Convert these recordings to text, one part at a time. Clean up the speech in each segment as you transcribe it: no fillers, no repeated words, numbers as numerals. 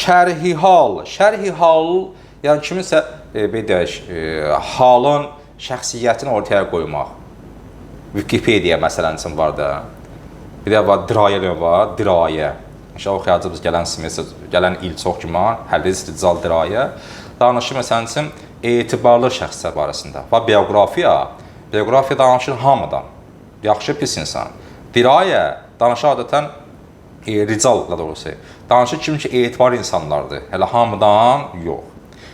Şərhi hal, şərhi hal, yəni kiminsə belə deyək, halın, şəxsiyyətini ortaya qoymaq. Wikipedia məsələn üçün var da. Bir də var dirayə var, dirayə. İnşallah oxuyacağıq gələn semestr, gələn il çox güman, hədis, rical, dirayə. Danışır məsələn üçün etibarlı şəxslər barəsində. Var bioqrafiya. Bioqrafiya danışır hamıdan. Yaxşı, pis insan. Dirayə danışır adətən rical, daha doğrusu. Danışır kim ki etibarlı insanlardır. Hələ hamıdan yox.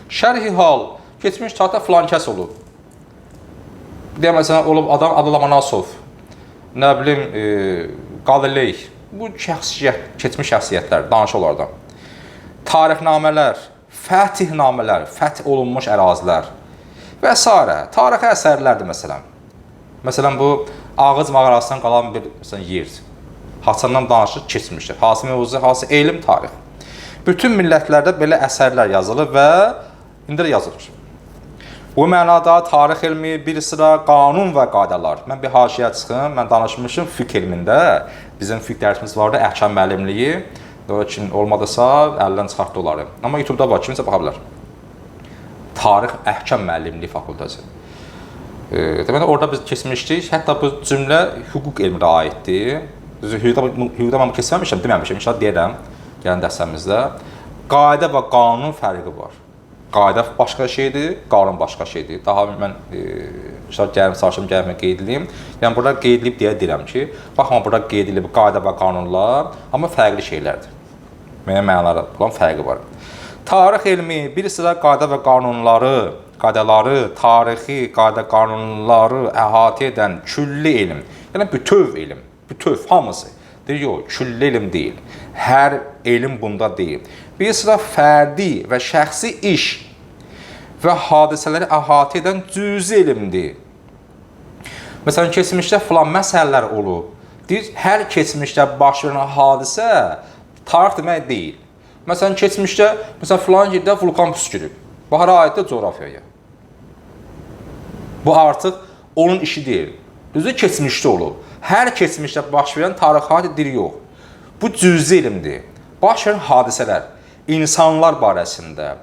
Şərhi hal, keçmiş tarixdə filan kəs olub. Deyə məsələn olub adam adı Lomonosov, nə bilim Qaliley. Bu şəxsiyyət, keçmiş şəxsiyyətlər, danış onlardan. Tarixnamələr, fətihnamələr, fəth olunmuş ərazilər və s. Tarixi əsərlərdir məsələn. Məsələn bu Ağız mağarasından qalan bir məsələn yer. Haçandan danışır, keçmişdir. Hansı mövzu, hansı elm, tarix. Bütün millətlərdə belə əsərlər yazılır və indi də yazılır. Bu mənada tarix elmi bir sıra qanun və qaydalar. Mən bir haşiyə çıxım, mən danışmışım fiqh elmində. Bizim fiqh dərsimiz vardı, əhkam müəllimliyi. O üçün olmadısa əldən çıxartdı onları. Amma YouTube-da var, kimsə baxa bilər. Tarix əhkam müəllimliyi fakültəsi. Deməli orada biz keçmişdik. Hətta bu cümlə hüquq elminə aiddir. Düzdür, hüquqda mən keçməmişəm, deməmişəm. İnşallah deyərəm gələn dərslərimizdə. Qayda və qanun fərqi var. Qayda başqa şeydir, qanun başqa şeydir. Daha mən inşallah gəlim, çalışım gəlmə qeyd edeyim. Yəni burada qeyd edilib deyə deyirəm ki, baxma burada qeyd edilib qayda və qanunlar, amma fərqli şeylərdir. Müəyyən mənaları olan fərqi var. Tarix elmi bir sıra qayda və qanunları, qaydaları, tarixi qayda qanunları əhatə edən külli elm. Yəni bütöv elm, bütöv hamısı. Deyir, yox, külli elm deyil. Hər elm bunda deyil. Bir sıra fərdi və şəxsi iş və hadisələri əhatə edən cüzi elmdir. Məsələn, keçmişdə filan məsələlər olub. Deyir, hər keçmişdə baş verən hadisə tarix demək deyil. Məsələn, keçmişdə, məsələn, filan yerdə vulkan püskürüb. Bu hara aiddir? Coğrafiyaya. Bu artıq onun işi deyil. Düzdür, keçmişdə olub. Hər keçmişdə baş verən tarixə aiddir, yox. Bu cüzi elmdir. Baş verən hadisələr, insanlar barəsində,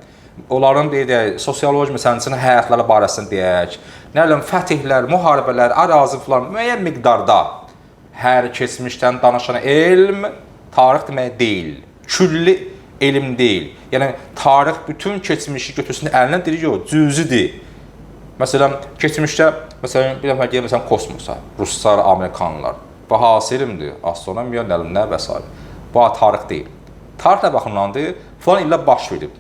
onların deyək, sosioloji məsələn üçün həyatları barəsində deyək, nə bilim fətihlər, müharibələr, ərazi filan müəyyən miqdarda hər keçmişdən danışan elm tarix demək deyil. Külli elm deyil. Yəni tarix bütün keçmişi götürsün əlinə deyir, yox, cüzidir. Məsələn, keçmişdə, məsələn, bir dəfə gedir məsələn kosmosa, ruslar, amerikanlar. Bu hansı elmdir? Astronomiya, nə bilim nə və s. Bu tarix deyil. Tarix nə baxımdandır? Filan ildə baş verib.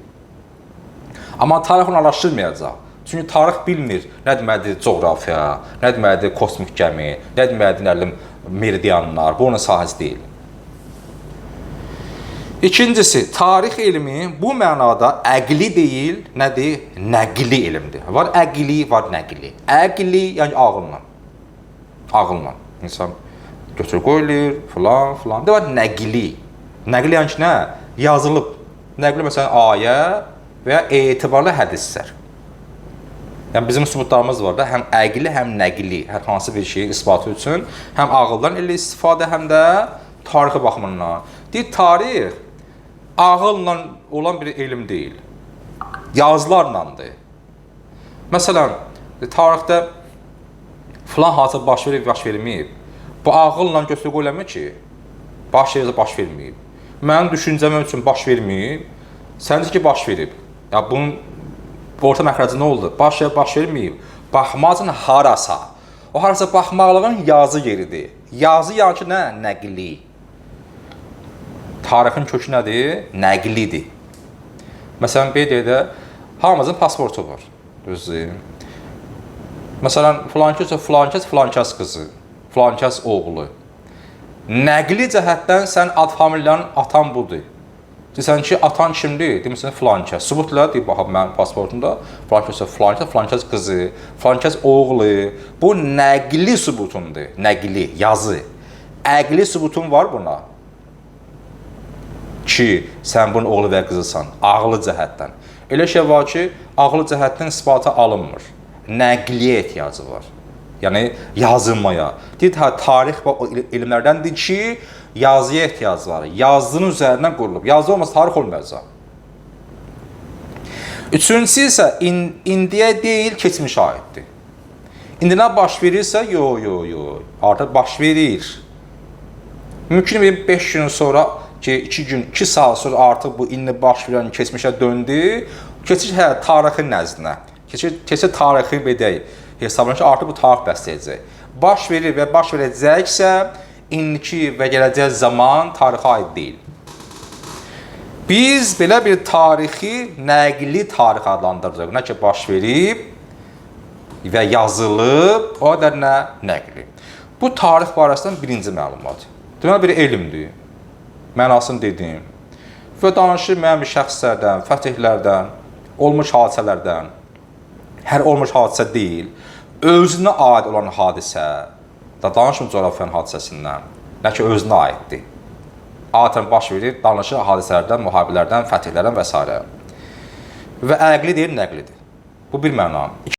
Amma tarix onu araşdırmayacaq. Çünki tarix bilmir nə deməkdir coğrafiya, nə deməkdir kosmik gəmi, nə deməkdir nə bilim meridianlar. Bu onun sahəsi deyil. İkincisi, tarix elmi bu mənada əqli deyil, nədir? Nəqli elmdir. Var əqli, var nəqli. Əqli, yəni ağılla. Ağılla. İnsan götür qoyulur, filan, filan. Bir də var nəqli. Nəqli yəni ki, nə? Yazılıb. Nəqli məsələn ayə və ya etibarlı hədislər. Yəni bizim sübutlarımız var da, həm əqli, həm nəqli, hər hansı bir şeyin isbatı üçün həm ağıldan elə istifadə, həm də tarixi baxımından. Deyir, tarix ağılla olan bir elm deyil. Yazılarlandır. Məsələn, tarixdə filan hadisə baş verib, baş verməyib. Bu ağılla götür qoy eləmir ki, baş verirsə baş verməyib. Mənim düşüncəm üçün baş verməyib, səncə ki baş verib. Ya bunun orta məxrəci nə oldu? Baş verib, baş verməyib. Baxmaq üçün harasa. O harasa baxmaqlığın yazı yeridir. Yazı yəni ki nə? Nəqli. Tarixin kökü nədir? Nəqlidir. Məsələn, belə deyək də, hamımızın pasportu var. Düzdür? Məsələn, filankəs, filankəs, filankəs qızı, filankəs oğlu. Nəqli cəhətdən sən ad familiyanın atan budur. Deyirsən ki, atan kimdir? Demirsən filankəs. Sübutla deyir, bax mənim pasportumda filankəs, filankəs, filankəs qızı, filankəs oğlu. Bu nəqli sübutundur. Nəqli, yazı. Əqli sübutun var buna. Ki, sən bunun oğlu və qızısan, ağlı cəhətdən. Elə şey var ki, ağlı cəhətdən isbata alınmır. Nəqliyə ehtiyacı var. Yəni yazılmaya. Deyir, hə, tarix və o elmlərdəndir ki, yazıya ehtiyac var. Yazının üzərindən qurulub. Yazı olmasa tarix olmayacaq. Üçüncüsü isə indiyə deyil, keçmişə aiddir. İndi nə baş verirsə, yo, yo, yo, artıq baş verir. Mümkün bir 5 gün sonra ki, 2 gün, 2 saat sonra artıq bu indi baş verən keçmişə döndü. Keçir hə tarixin nəzdinə. Keçir tarixi belə deyək, hesabına ki, artıq bu tarix bəsləyəcək. Baş verir və baş verəcəksə, indiki və gələcək zaman tarixə aid deyil. Biz belə bir tarixi nəqli tarix adlandırırıq. Nə ki baş verib və yazılıb, o da nə nəqli. Bu tarix barəsində birinci məlumat. Deməli bir elmdir. Mənasını dedim. Və danışır müəyyən bir şəxslərdən, fətihlərdən, olmuş hadisələrdən. Hər olmuş hadisə deyil, özünə aid olan hadisə. Da danışmır coğrafiyanın hadisəsindən. Nə ki özünə aiddir. Adətən baş verir, danışır hadisələrdən, müharibələrdən, fətihlərdən və s. Və əqli deyil, nəqlidir. Bu bir məna.